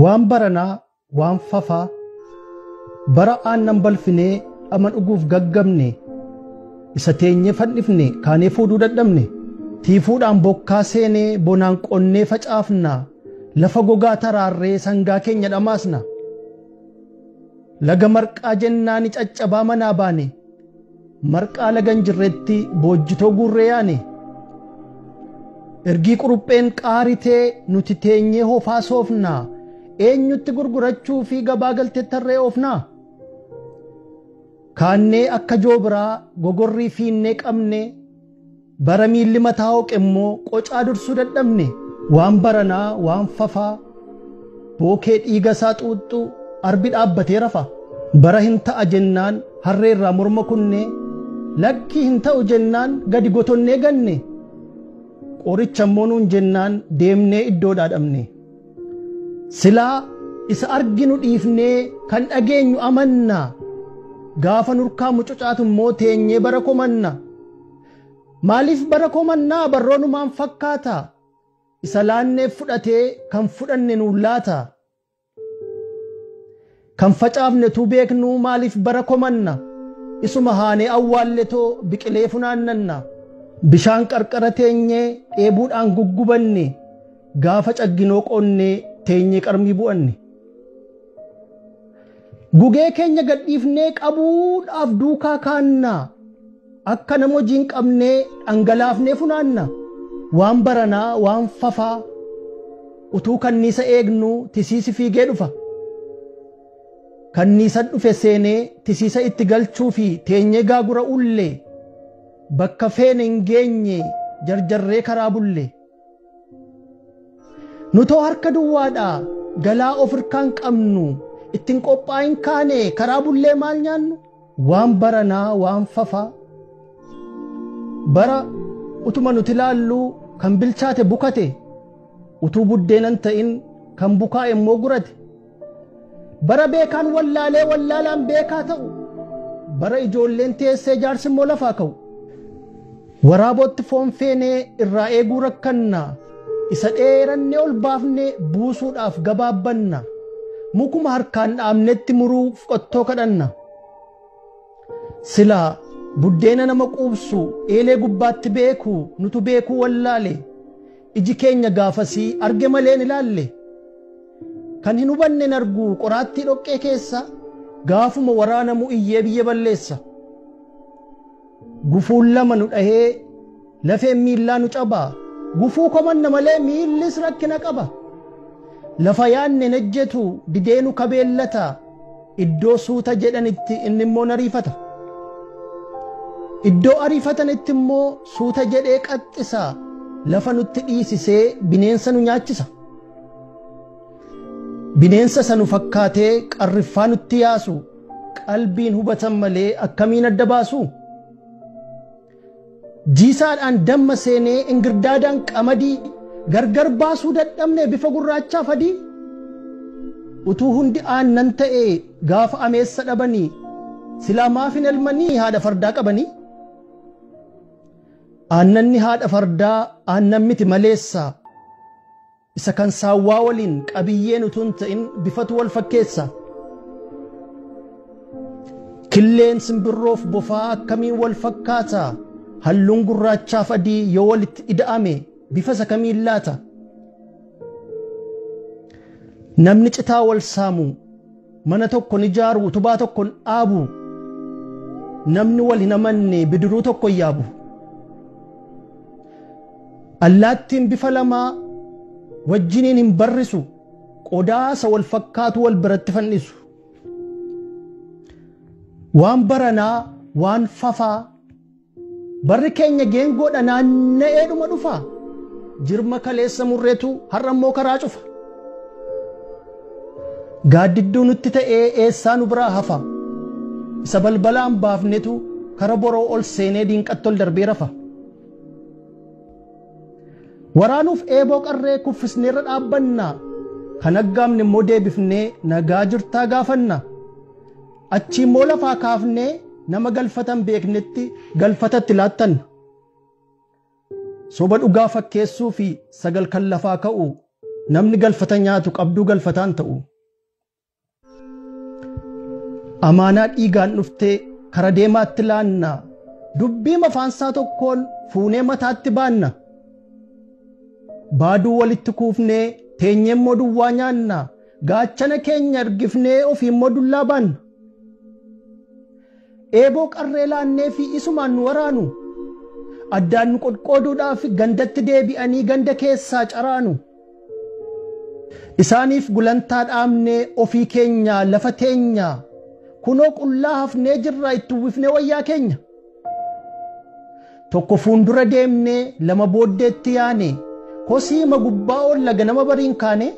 Waan baranaa waan fafaa bara aannan balfinee dhama dhuguuf gaggabne isa teenyee fadhifne kaanee fuudhuu dadhabne tiifuudhaan bokkaa seenee bonaan qonnee facaafna lafa gogaa taraarree sangaa keenya dhamaasna. Laga marqaa jennaani caccabaa manaa baane marqaa laga hin jirretti boojjitoo guurree yaane. Ergii qurupheen qaaritee nuti teenyee hofaa soofnaa eenyutti gurgurachuu fi gabaa galteetti harree oofnaa. Kaannee akka joobiraa gogorrii fiinnee qabne bara miilli mataa hooqe immoo qocaa dursuu dadhabne. Waan baranaa waan fafaa bookee dhiiga isaa xuuxxuu arbi dhaabbatee rafa. Bara hin ta'a jennaan harree irraa morma kunne lakkii hin ta'u jennaan gadi gotonnee ganne. Qoricha immoo nuun jennaan deemnee iddoodhaa dhabne. Silaa isa arginu dhiifnee kan dhageenyu amanna. Gaafa nurkaa mucucaatu immoo teenyee bara komanna. Maaliif bara komannaa barroonumaan fakkaata? Isa laannee fudhatee kan fudhanne nuun laata? Kan facaafnetu beeknuu maaliif bara komanna? Isuma haanee awwaalletoo biqilee funaannanna. Bishaan qarqara teenyee dheebuudhaan guggubanne gaafa cagginoo qonnee teenyee qarmii bu'anne. Gugee keenya gadhiifnee qabuudhaaf duukaa kaanna. Akka nama hojii hin qabnee dhangalaafnee funaanna. Waan baranaa waan fafaa utuu kanniisa eegnu tisiisi fiigee dhufa. Kanniisa dhufe seenee tisiisa itti galchuu fi teenyee gaagura ullee bakka feene hin geenye jarjarree karaa bulle. Nutoo harka duwwaadhaa galaa of hirkaan qabnu ittiin qophaa'in kaane karaa bullee maal nyaannu? Waan baranaa waan fafaa bara utuma nuti ilaallu kan bilchaate bukate utuu buddeenan ta'in kan bukaa'e immoo gurate. Bara beekaan wallaalee wallaalaan beekaa ta'u bara ijoolleen teessee jaarsi immoo lafaa ka'u. Waraabootti foon feenee irraa eeguu rakkanna isa dheerannee ol baafnee buusuudhaaf gabaabbanna. Mukuma harkaan dhaabnetti muruuf qottoo kadhanna. Silaa buddeena nama quubsu eelee gubbaatti beeku nutu beekuu wallaale. Iji keenya gaafasii arge malee hin ilaalle. Kan hin hubanne hin argu qoraattii dhoqqee keessa gaafuma waraanamu iyyee biyya balleessa. Gufuun lama nu dhahee lafeen miillaa nu cabaa. Gufuu komanna malee miillis rakkina qaba. Lafa yaanne nejjetu didee nu kabeellata. Iddoo suuta jedhanitti inni immoo nariifata. Iddoo ariifatanitti immoo suuta jedhee qaxxisa. Lafa nutti dhiisisee bineensa nu nyaachisa. Bineensa sanu fakkaatee qarriffaa nutti yaasu qalbiin hubatan malee akkamiin adda baasu? Jiisaadhaan damma seenee ingirdaadhaan qamadii gargar baasuu dadhabne bifa gurraachaaf adii. Utuu hundi aannan ta'e gaafa ameessa dhabanii silaa maaf hin elmanii haadha fardaa qabanii? Aannanni haadha fardaa aannan miti maleessa. Isa kan saawwaa waliin qabiyyeen utuu hin ta'in bifatu wal fakkeessa. Killeen simbirroof bofaa akkamiin wal fakkaata? Halluun gurraachaaf adii yoo walitti ida'ame bifa isa kamiin laata? Namni citaa wal saamu mana tokko ni ijaaru utubaa tokko hin dhaabu. Namni wal hin amanne bidiruu tokko hin yaabu. Allaattiin bifa lamaa wajjiniin hin barrisu qodaasa wal fakkaatu wal biratti fannisu. Waan baranaa waan fafaa barri keenya geengoodha naanna'eedhuma dhufa. Jirma kaleessa murreetu har'a immoo karaa cufa. Gaaddidduu nutti ta'ee eessaa nu biraa hafa. Isa balbalaan baafnetu kara boroo ol seenee diinqatti ol darbee rafa. Waraanuuf eeboo qarree kuffisneerra dhaabbanna. Kan aggaamne immoo deebifnee nagaa jirtaa gaafanna. Achi immoo lafaa kaafnee nama galfatan beeknetti galfatatti laattanna. Soba dhugaa fakkeessuu fi sagal kan lafaa ka'u Namni galfata nyaatu qabduu galfataan ta'u. Amaanaa dhiigaan dhuftee kara deemaatti laanna. Dubbii mafaansaa tokkoon fuunee mataatti baanna. Baaduu walitti kuufnee teenyee immoo duwwaa nyaanna. Gaachana keenya ergifnee ofiimmoo dullaa baanna. Eeboo qarree laannee fi isumaan nu waraanu. Addaan nu qoqqooduudhaaf gandatti deebi'anii ganda keessaa caraanu. Isaaniif gulantaa dhaabnee ofii keenya lafa teenya. Kunoo qullaa hafnee jirra itti uwwifnee wayyaa keenya. Tokko fuuldura deemnee lama booddeetti yaane. Kosiima gubbaa oolla ganama bariin kaane.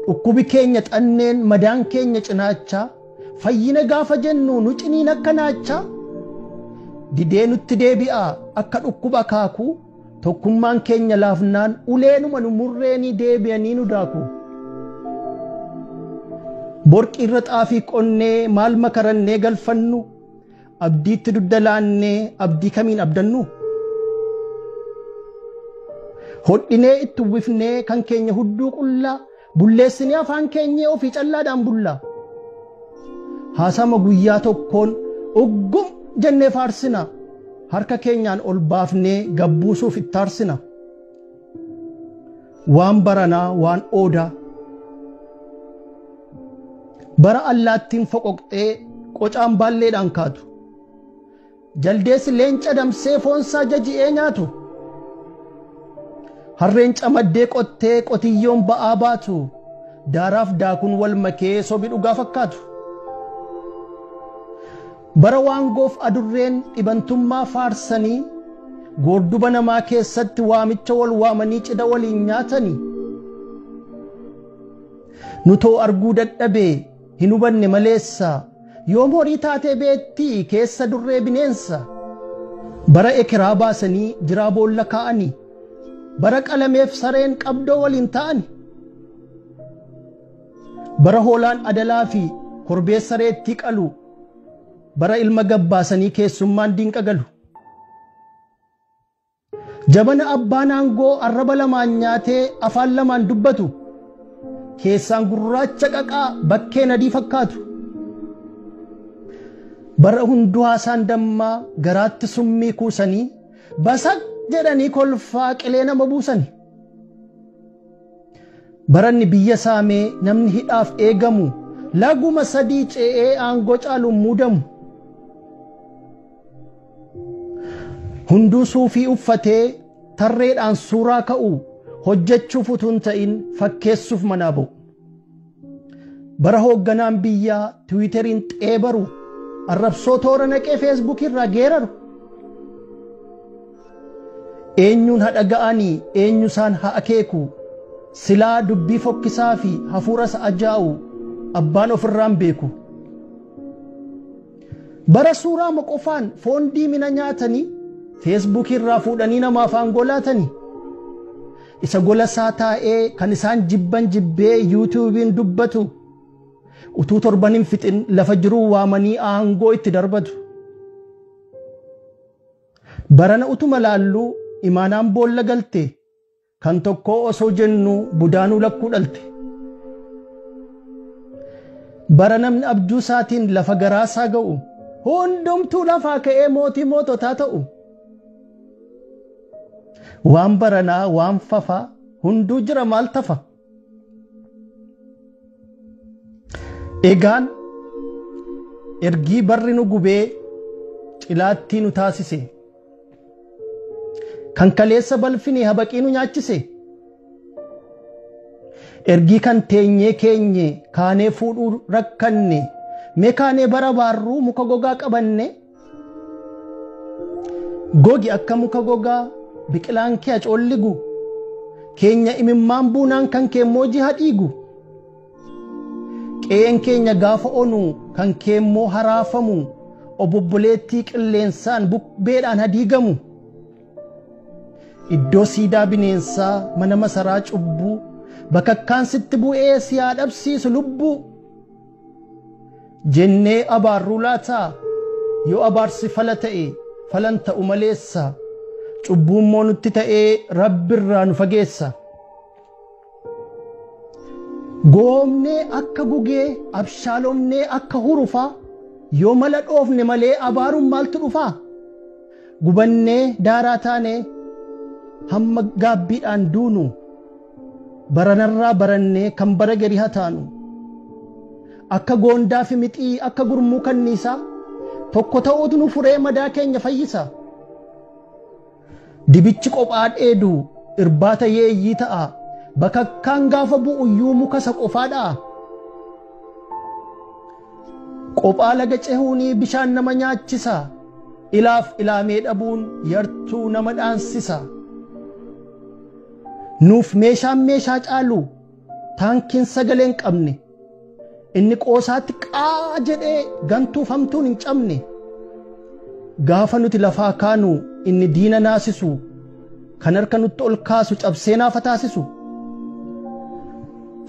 Dhukkubi keenya xanneen madaan keenya cinaachaa. Fayyina gaafa jennu nu ciniin akka naachaa. Didee nutti deebi'a akka dhukkuba akaakuu. Tokkummaan keenya laafnaan uleenuma nu murreenii deebi'anii nu daaku. Borqii irra xaafii qonnee maal makarannee galfannu. Abdiitti dugda laannee abdii kamiin abdannu. Hodhinee itti uwwifnee kan keenya hudduu qullaa. Bulleessinee afaan keenyee ofii callaadhaan bullaa. Haasama guyyaa tokkoon uggum jennee faarsina. Harka keenyaan ol baafnee gabbuusuuf itti aarsina. Waan baranaa waan oodaa. Bara allaattiin foqoqxee qocaan baalleedhaan kaatu. Jaldeessi leenca damsee foonsaa jaji'ee nyaatu. Harreen camaddee qottee qotiyyoon ba'aa baatu. Daaraaf daakuun wal makee sobi dhugaa fakkaatu. Bara waangoof adurreen dhibantummaa faarsanii goorduba namaa keessatti waamicha wal waamanii cidha waliin nyaatanii. Nutoo arguu dadhabee hin hubanne maleessa yoom horii taatee beettii keessa durree bineensa. Bara ekeraa baasanii jiraa boolla kaa'anii. Bara qalameef sareen qabdoo waliin ta'ani. Bara hoolaan adalaa fi korbeessa reettii qalu. Bara ilma gabbaasanii keessummaan diinqa galu. Jabana abbaan aangoo arraba lamaan nyaatee afaan lamaan dubbatu. Keessaan gurraacha qaqaa bakkeen adii fakkaatu. Bara hunduu haasaan dammaa garaatti summii kuusanii basaq jedhanii kolfaa qilee nama buusani. Baranni biyya saamee namni hidhaaf eegamu laguma sadii ce'ee aangoo caaluun muudamu. Hunduu suufii uffatee tarreedhaan suuraa ka'u hojjechuuf utuu hin ta'in fakkeessuuf manaa ba'u. Bara hoogganaan biyyaa tiwiiteriin xeebaru arrabsoo toora naqee feesbuukii irraa geeraru. Eenyuun haa dhaga'anii eenyu isaan haa akeeku silaa dubbii fokkisaa fi hafuura isa ajaa'u abbaan ofirraan beeku. Bara suuraa qofaan foon diimina nyaatanii feesbuukii irraa fuudhanii namaaf aangoo laatanii. Isa gola isaa taa'ee kan isaan jibban jibbee yuutuubiin dubbatu utuu torban hin fixin lafa jiruu waamanii aangoo itti darbatu. Barana utuma laalluu imaanaan boolla galte kan tokkoo osoo jennu budaanuu lakkuu dhalte. Bara namni abjuu isaatiin lafa garaasaa ga'u hundumtuu lafaa ka'ee mootii moototaa ta'u. Waan baranaa waan fafaa hunduu jira maal tafa. Egaan ergii barri nu gubee cilaattii nu taasise. Kan kaleessa balfine habaqii nu nyaachise. Ergii kan teenyee keenye kaanee fuudhuu rakkanne mee kaanee bara baarruu muka gogaa qabanne. Gogi akka muka gogaa biqilaan kee acoolligu keenya imimmaan buunaan kan keemmoo jiha dhiigu. Qe'een keenya gaafa onu kan keemmoo haraafamu obobboleettii qilleensaan bubbeedhaan hadiigamu. Iddoo siidaa bineensaa mana masaraa cubbuu bakakkaan sitti bu'ee si haa dhabsiisu lubbuu. Jennee abaarruu laataa yoo abaarsi fala ta'e falan ta'u maleessa cubbuun immoo nutti ta'ee rabbirraa nu fageessa. Goomnee akka gugee abshaalomnee akka hurufaa yoo mala dhoofne malee abaaruun maaltu dhufaa? Gubannee daaraa taanee hamma gaabbiidhaan duunu baranarraa barannee kan bara gadi haa taanu. Akka goondaa fi mixii akka gurmuu kanniisaa tokko ta'uutu nu furee madaa keenya fayyisa. Dibichi qophaa dheedu irbaata yeeyyii ta'a. Bakakkaan gaafa bu'uyyuu muka isa qofaa dha'a. Qophaa laga cehuunii bishaan nama nyaachisa. Ilaaf ilaamee dhabuun yartuu nama dhaansisa. Nuuf meeshaan meeshaa caalu taankiin sagalee hin qabne. Inni qoosaatti qaa jedhee gantuuf hamtuun hin cabne. Gaafa nuti lafaa kaanu inni diina naasisu kan harka nutti ol kaasu cabsee naafa taasisu.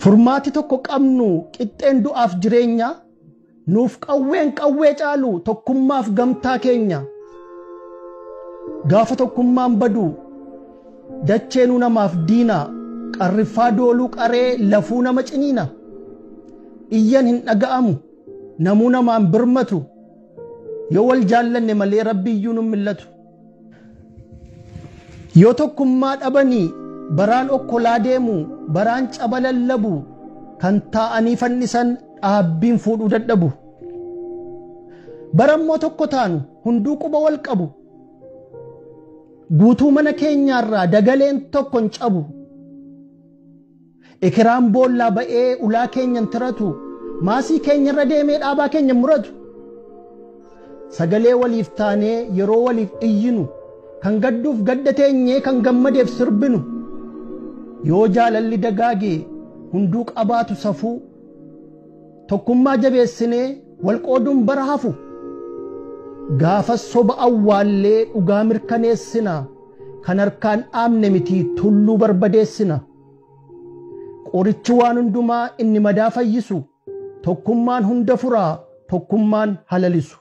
Furmaati tokko qabnu qixxeen du'aaf jireenya nuuf qawween qawwee caalu tokkummaaf gamtaa keenya. Gaafa tokkummaan badu dacheenuu namaaf diina qarriffaa dooluu qaree lafuu nama ciniina. Iyyan hin dhaga'amu namuu namaan birmatu yoo wal jaallanne malee rabbiyyuu nu millatu. Yoo tokkummaa dhabanii baraan okkolaa deemu baraan caba lallabu kan taa'anii fannisan dhaabbiin fuudhuu dadhabu. Barammoo tokko taanu hunduu quba wal qabu. Guutuu mana keenyaarraa dagaleen tokko hin cabu. Ekiraan boollaa ba'ee ulaa keenya hin tiratu. Maasii keenyarra deemee dhaabaa keenya hin muratu. Sagalee waliif taanee yeroo waliif iyyinu kan gadduuf gadda teenyee kan gammadeef sirbinu. Yoo jaalalli dagaage hunduu qabaatu safuu. Tokkummaa jabeessinee wal qooduun bara hafu. Gaafa soba awwaallee dhugaa mirkaneessina. Kan harkaan dhaabne miti tulluu barbadeessina. Qorichi waan hundumaa inni madaa fayyisu. Tokkummaan hunda furaa tokkummaan halalisu.